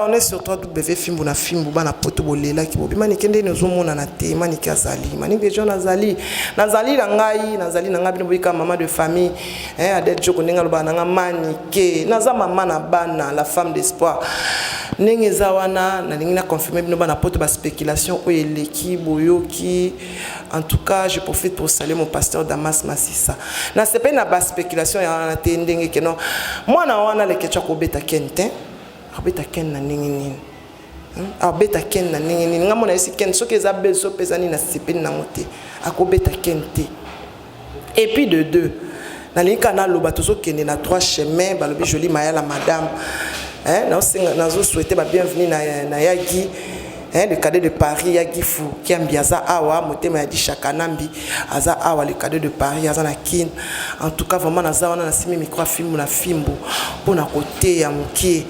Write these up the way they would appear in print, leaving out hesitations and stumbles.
On est sur 3W Fimbu na Fimbu, bana poto bolelaki bobi Manike ndeni ozomonana te. Manike azali, Manike John azali, nazali na ngai, nazali na ngai. Bino boyika mama de famille, hein, Adel Joko ndenge alobaka na nga Manike, naza mama na bana, la femme d'espoir. Ndenge eza wana, nalingi na confirmer bino bana poto baspéculation oyo eleki boyoki. En tout cas, je profite pour saluer mon pasteur Damas Masisa. Nasepeli na baspéculation ya wana te, ndenge keno mwana wana Leketchu akobeta Ken te. Akobeta Ken na ndenge nini? Abeta Ken na ndenge nini? Nga mona yesi Ken soki eza beso mpe eza nini, nasepeli nango te. Akobeta Ken te. Et puis de deux, nalingi kaka naloba, tozokende na trois chemin. Balobi Joli Mayala, madame, hein, nazosouhaite babienvenue na Yagi, hein, le cadet de Paris, Yagi Fu Kiambi aza awa, motema ya Dishaka Nambi aza awa, le cadet de Paris aza na Kine. En tout cas, vraiment, naza wana, nasimi micro ya Fimbu na Fimbu mpona koteya mokie,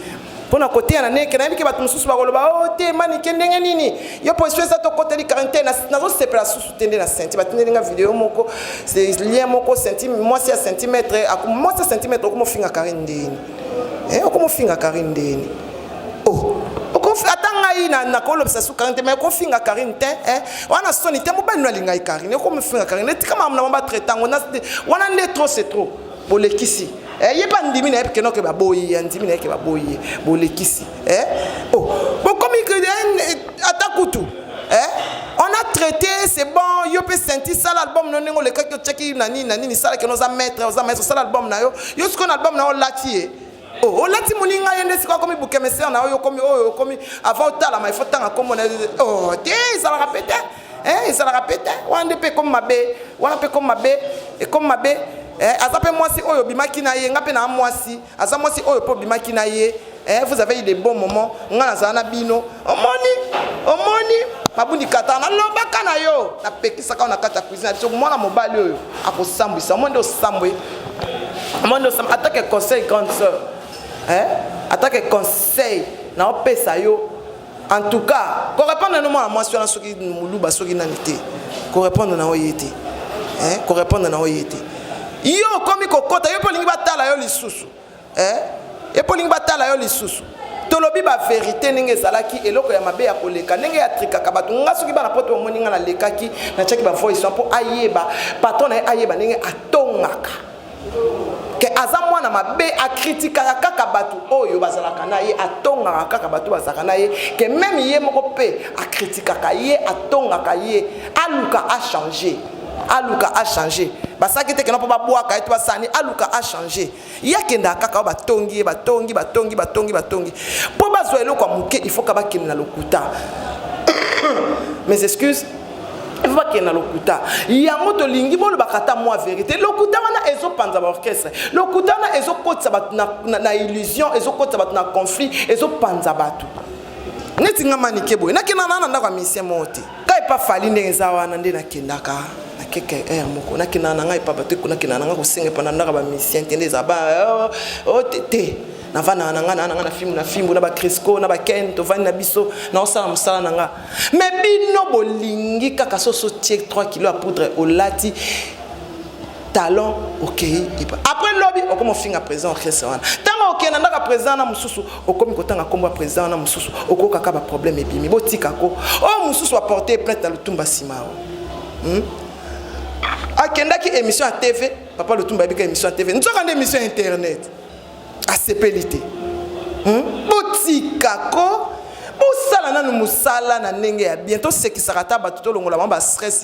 mpona koteya na ndenge nayebi ke bato mosusu bakoloba: "O te, Manike, ndenge nini yo position eza tokoteli quarantaine?" Nazosepela susu te nde na senti batindeli nga video moko, lien moko, senti mwasi ya centimètre, mwasi ya centimètre okomofinga Karine ndeni, okomofinga Karine ndeni. Oh, ata ngai nakolobisa su Karine te, mais okofinga Karine te wana soni te. Mobali no alingai Karine, okomofinga Karine. Etika makambo na bango, batraite yango wana nde trop, c'est trop, bolekisi. Ye mpe andimi na ye kenoke baboyi ye, andimi na ye ke baboyi ye. Bolekisi. Oh, bokomi ata kutu on a traité, c'est bon. Yo mpe senti, sala album no ndenge olekaki, otiaki na nini na nini, sala keno oza maître, oza maître, osala album na yo. Yo sikoyo na album na yo olati ye. Oh, olati moninga ye nde sikoyo akomi bukemesere na oyo, okomi oyo, okomi avant otalama, il faut tanga kombo na. Oh te, ezalaka mpe te, ezalaka mpe te. Wana nde mpe ekomi mabe, wana mpe ekomi mabe, ekomi mabe. Aza mpe mwasi oyo obimaki na ye, nga mpe na mwasi, aza mwasi oyo mpe obimaki na ye. Vous avez eu de bons moments, nga nazala na bino. Omoni, omoni mabundi kata, nalobaka na yo, napekisaka yo na kati ya cuisine na biso: mwana mobali oyo akosambwisa. Omoni nde osambwe, omoni nde osambwe. Atake conseil, grande sœur, atake conseil naopesa yo, en tout cas, korépondre no mwana mwasi wana, soki moluba, soki nani te, korépondre na oye te, korépondre na oye te. Yo okomi kokɔta, yo mpe olingi batala yo lisusu, ye mpe olingi batala yo lisusu. Tolobi bavérité ndenge ezalaki, eloko ya mabe ya koleka ndenge ya trikaka bato. Nga soki bana poto omoni nga nalekaki, natiaki bavoice mpo ayeba patron na ye, ayeba ndenge atongaka ke aza mwana mabe, akritikaka kaka bato oyo bazalaka na ye, atongaka kaka bato bazalaka na ye, ke même ye moko mpe akritikaka ye, atongaka ye. Aluka achange, aluka achange. Basalaki te kena mpo babwaka ye to basani. Aluka achange. Ye akendaka kaka oyo batongi ye, batongi, batongi, batongi, batongi mpo bazwa eloko ya moke. Il faut ka bakende na lokuta, mes excuses, il faut bakende na lokuta. Yango tolingi bolobaka ata mwa vérité. Lokuta wana ezopanza baorchestre, lokuta wana ezokotisa bato na illusion, ezokotisa bato na conflit, ezopanza bato. Neti nga Manike boye, nakenda na ndako ya musicien moko te, ka epa Fally. Ndenge eza wana nde nakendaka, nakeka aire moko, nakendaka na ngai epa bato, nakendaka na ngai kosenga epa na ndako ya bamusicien te. Nde eza ba o te te, navandaka na ngai na ngai na fimbu na fimbu na bacrisco na baken, tovandi na biso, naosala mosala na nga. Mais bino bolingi kaka soso tie 3 kilo ya poudre, olati talon, okei epa, après lobi okomi ofinga président orchestre wana. Ntango okende na ndako ya président wana mosusu, okomi kotanga nkombo ya président wana mosusu, okokaka baproblème ebimi. Botikako oyo mosusu aporte plainte na Lutumba nsima o, Akendaki émission ya TV, papa Lutumba ayebika émission ya TV, nzoka nde émission ya internet. Asepeli te, Botikako, bosala nanu mosala na ndenge ya bien. Tosekisaka ata bato, tolongola bango bastress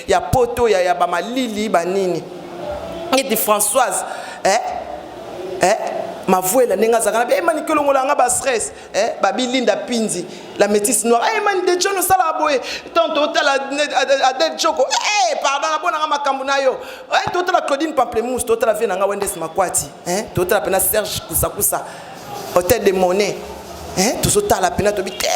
ya poto, ya bamalili banini. Eti Françoise, eh? Eh? Mavuela ndenge azalaka na emaniki, olongola nga bastress, eh? Babilinda Pindi, la métisse noire, eh, mani de John osalaka boye. Tant totala Adel Choko, eh, pardon, nabonanga makambo na yo, eh, totala Claudine Pamplemousse, totala vie na nga Wendes Makwati, eh, totala mpena Serge Kusakusa, Hôtel de Monnaie, eh, tozotala mpena tobi te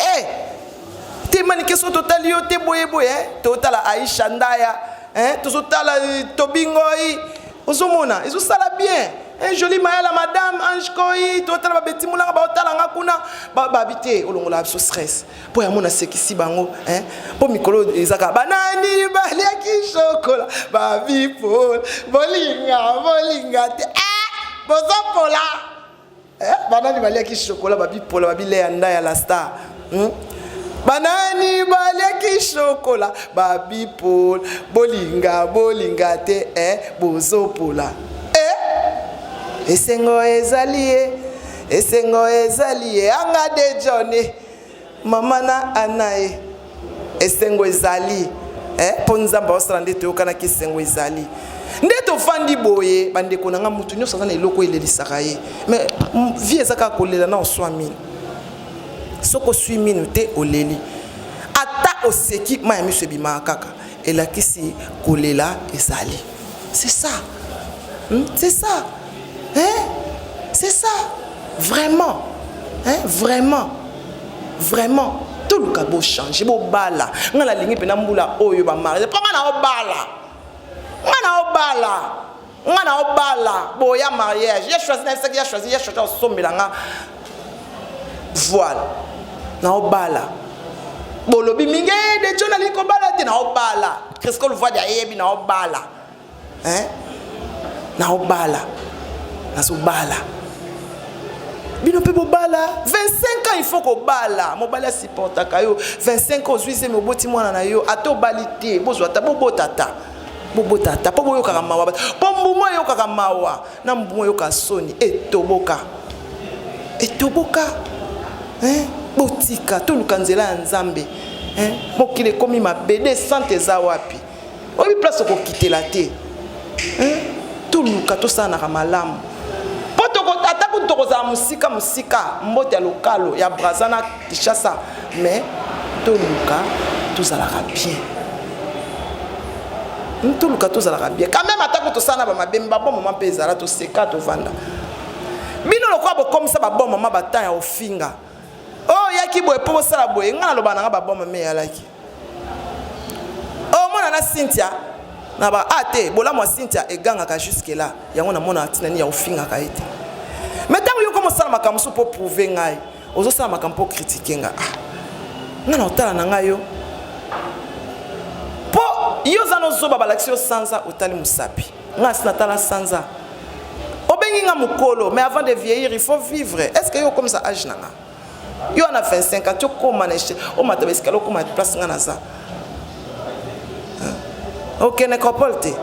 te manike so totali yo te boye boye, eh, totala Aisha Ndaya, eh, tozotala Tobingoi, ozomona ezosala bien, un joli Mayala, madame Ange Koi, totala babeti mulanga, baotalanga kuna babi te, olongola biso stress mpo yango nasekisi bango, mpo mikolo ezaka banani baliaki shokola babipola, bolinga bolinga te, bozopola banani. Banani baliaki chocolat babipola babileya nda ya la star? Banani baliaki chocolat babipola? Bolinga bolinga te, eh, bozopola, eh? Esengo ezali ye, esengo ezali ye, anga de John, mama na ana ye, esengo ezali, eh? Mpo Nzambe aosala nde toyokanaki, esengo ezali nde tovandi boye. Bandeko na nga, mutu nyonso aza na eloko elelisaka ye, mais vie eza kaka kolela na oswa mino. Soki oswi mino te, oleli, ata oseki, mai ya miso ebimaka kaka, elakisi kolela ezali. C'est ça, C'est ça, hein? C'est ça vraiment, hein? Vraiment, vraiment, toluka bochange, bobala. Ngai nalingi mpena mbula oyo bamariage, mpo ngai na obala, ngai na obala, ngai na obala. Boya mariage ya choisi, nayebisaki ya choisi, ya choisi osombela nga voile na obala. Bolobi mingi de jo, nalingi kobala te, na obala. Crisco Luvadi ayebi na obala, hein? Na obala, nazobala, bino mpe bobala. 25 ans, il faut kobala. Mobali asupportaka yo 25 ans, ozwi zemi, oboti mwana na yo. Ata obali te, bozwa ata, bobota ata, bobota ata, mpo boyokaka mawa, mpo mbuma oyokaka mawa na mbuma oyoka soni etoboka, etoboka, hein? Botika, toluka nzela ya Nzambe, hein? Mokili ekomi mabe, descente eza wapi? Oyebi place okokitela te, hein? Toluka tosalanaka malamu, mpo ata kutu tokozala mosika mosika, mbote ya lokalo ya Braza na Kinshasa, mais toluka tozalaka bien, toluka tozalaka bien quand même. Ata kutu tosala na bamabe, babon mama mpe ezala, toseka, tovanda. Bino lokola bokomisa babon mama batan ya ofinga, oyo oyaki boye mpo bosala boye. Ngai naloba nanga, babon mama eyalaki omona na Cynthia na ba a te, bolamu ya Cynthia egangaka jusque là. Yango namona ntina nini ya ofingaka ye te. Mais ntango yo koma osala makambo mosusu mpo prouve ngai, ozosala makambo mpo critiquer nga, ah, ngai na otala na ngai yo, mpo yo oza nozoba. Balakisi yo sanza, otali mosapi. Ngai asi natala sanza, obengi nga mokolo. Mais avant de vieillir, il faut vivre. Est ce que yo okomisa age na nga? Yo wana 25 ans, ti okóma na omata baescalier, okóma place nga naza, okende nécropole te.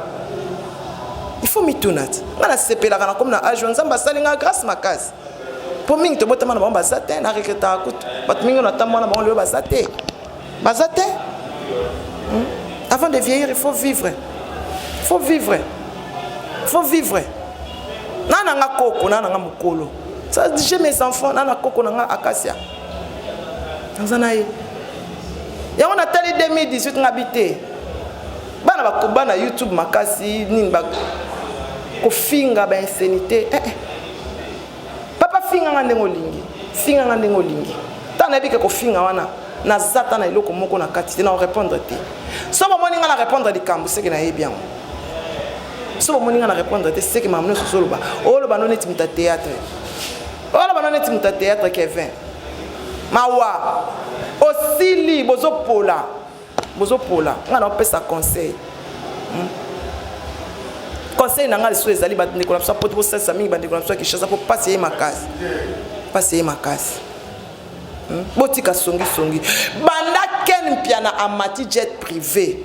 Il faut mituna ti nga nasepelaka na komi na age oyo. Nzambe asali nga grâce makasi, mpo mingi tobotama na bango baza te. Na regrettaka kutu bato mingi oyo natambwana na bango, lelo baza te, baza te. Avant de vieillir, il faut vivre, il faut vivre, il faut vivre. Na nanga koko, na nanga mokolo, j'ai mes enfants, na na koko na nga Akasia, naza na ye. Yango natali 2018, nga bi te, bana bakoba na YouTube makasi nini, kofinga bainsanité, eh, eh. Papa, finganga ndenge olingi, finganga ndenge olingi. Ntango nayebi ke kofinga wana, naza ta na eloko moko na kati te, na orépondre te. So bomoni nga na répondre likambo, seke nayebi yango. So bomoni nga na répondre te, seke makambo nyonso ozoloba, oloba no neti moto ya théâtre, oloba no neti moto ya théâtre. Kevin, mawa, osili, bozopola, bozopola. Nga na opesa conseil, Conseil na ngai lisusu ezali, bandeko na biso po bosalisa mingi bandeko na biso ya Kinshasa, mpo mpasi eye makasi, mpasi eye makasi. Botika songisongi. Banda Ken Mpiana amati jet privé,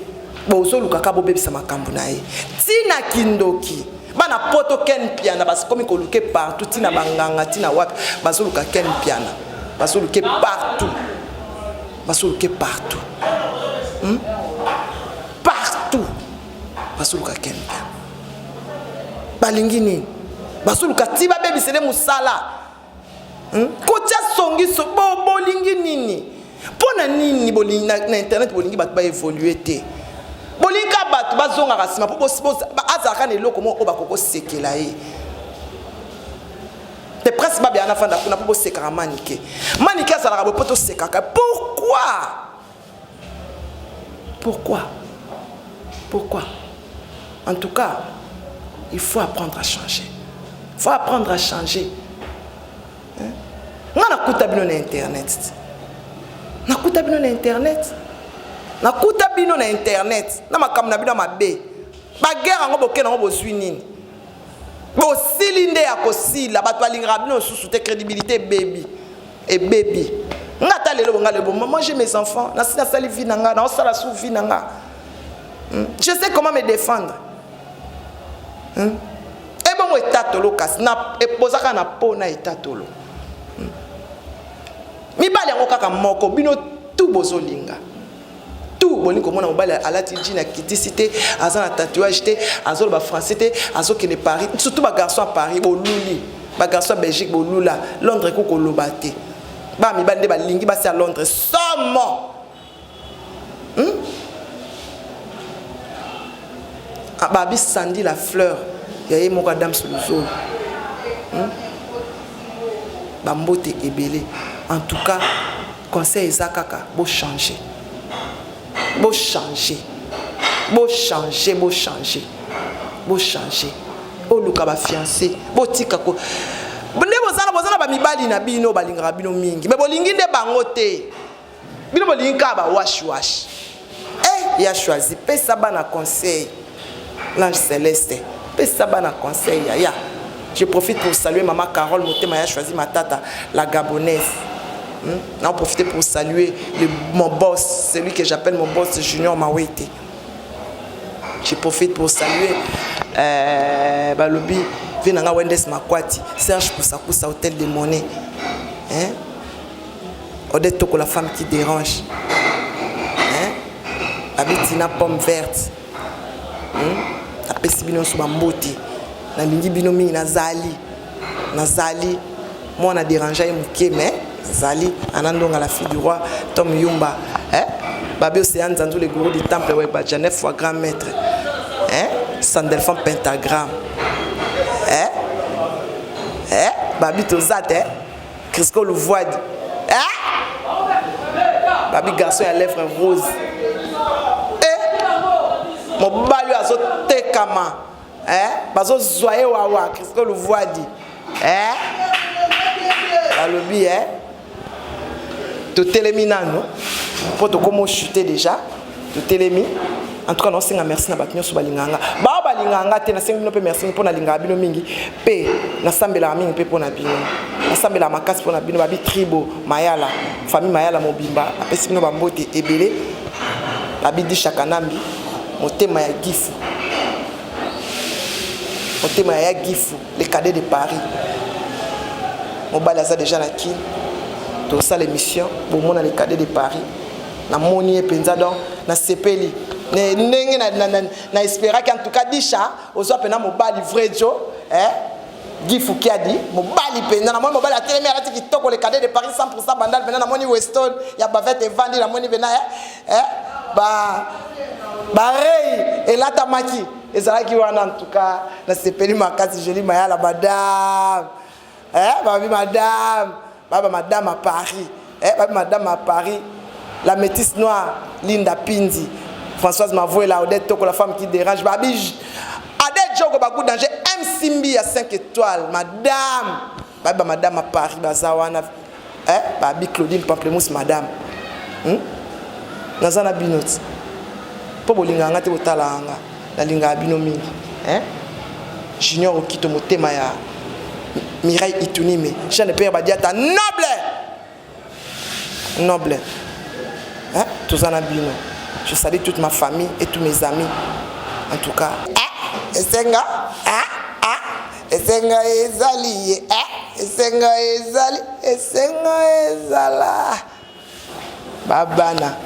bozolukaka bobebisa makambo na ye. Ntina kindoki, bana poto, Ken Mpiana bakomi koluke partout, ntina banganga, ntina wapi, bazoluka Ken Mpiana, bazoluke partout, bazoluke partout, Partout bazoluka Ken Mpiana. Balingi nini? Bazoluka ti babebisele mosala, Kotia songiso, bo bolingi nini? Mpo na nini bolingi na, na internet bolingi bato baévolue te? Bolingi ka bato bazongaka nsima, mpo azalaka na eloko moko oyo bakokosekela ye te. Prince Babia nafanda kuna mpo bosekaka Manike. Manike azalaka boye mpo tosekaka. Pourquoi, pourquoi, pourquoi? En tout cas, il faut apprendre à changer, il faut apprendre à changer, hein? Nga nakuta bino na internet, nakuta bino na internet, nakuta bino na internet na makambo na bino ya mabe, baguerre yango, bokende yango, bozwi nini? Bosi Bosili nde ya kosila, bato balingaka bino lisusu te, crédibilité ebebi. Ebebi. Nga ata lelo bonga lelo, moi j'ai mes enfants, nasi nasali vie na nga, naosala sous vie na nga. Je sais comment me défendre. Ebongo etatolo kasi na bozaka na po na etatolo. Mibali yango kaka moko bino tout bozolinga. Tout bolingi komona mobali alati jean akitisi te, aza na tatouage te, azoloba français te, azokende Paris, surtout ba garçon à Paris boluli, ba garçon à Belgique bolula, Londres ko koloba te. Ba mibali nde balingi basi ya Londres somo. Ah, babi Sandy la fleur ya ye moko Adam Solozolo. Bambote ebele. En tout cas, conseil eza kaka bo changer. Bo changer. Bo changer, bo changer. Bo changer. Oluka ba fiancé, botika ko nde bozana bozana ba mibali na bino balingaka bino mingi. Mais bolingi nde bango te. Bino bolingi kaka ba wash wash. Eh, ya choisi pesa bana conseil. L'ange céleste, pesa bana conseil ya ya. Je profite pour saluer maman Carole Motema ya choisi ma tata la gabonaise. On profite pour saluer mon boss, celui que j'appelle mon boss Junior Mawete. Je profite pour saluer Balobi Venanga Wendes Makwati, Serge Kousakousa, Hôtel des Monnaies. Hein? Odette Toko, la femme qui dérange. Hein? Abitina pomme verte. Apesi bino so bambote. Nalingi bino mingi nazali. Nazali moi na déranger ye moke mais Zali Anandonga la fille du roi Tom Yumba. Hein? Babi Océane Nzanzu le gourou du temple ouais ba Janef fois grand maître. Hein? Sandelfan pentagramme. Hein? Hein? Babi tozate. Hein? Crisco Louvoidi. Hein? Babi garçon ya lèvres rose. Eh? Mobali azo tekama. Eh? Bazo zwa ye wawa Crisco Louvoidi. Eh? Balobi eh? Totelemi nano po tokomo chuter déjà. Totelemi. En tout cas, nasenga merci na bato nyonso balingaka nga. Bao balingaka nga te, nasengi bino mpe merci mpo nalingaka bino mingi mpe nasambelaka mingi mpe mpo na bino. Nasambelaka makasi mpo na bino, babi tribo Mayala, famille Mayala mobimba, napesi bino bambote ebele. Babi Disha Kanambi, motema ya Gifu. Motema ya Gifu, le cadet de Paris. Mobali aza déjà na Kin. Tosala émission, bomona le cadet de Paris. Namoni ye mpenza donc nasepeli. Ndenge na espéraki en tout cas Disha ozwa pena mobali vrai jo, eh? Guy Foukiadi, mobali mpenza, namoni mobali atelemi alati kitoko le cadet de Paris 100% bandal mpenza, namoni Weston ya bavette evandi, namoni mpenza, eh? Eh? Ba rei elatamaki ezalaki wana. En tout cas nasepeli makasi. Jolie Mayala madame, eh? Babi madame, baba madame à Paris, eh? Babi madame à Paris, la métisse noire Linda Pindi, Françoise Mavouela, Odette Toko, la femme qui dérange, babi Adèle Djogo, Bagou danger, M Simbi à 5 étoiles, madame, babi madame à Paris, bazawana, eh? Babi Claudine Pamplemousse, madame. Nazana binoti. Po bolinga nga te botala nga. Nalinga bino mingi, hein? Junior Okito motema ya Mireille Itunime, Jean Pierre Badiata, noble. Noble. Hein? Tozana bino. Je salue toute ma famille et tous mes amis. En tout cas, eh, esenga, ah, ah, esenga ezali, eh, esenga ezali, esenga ezala. Babana.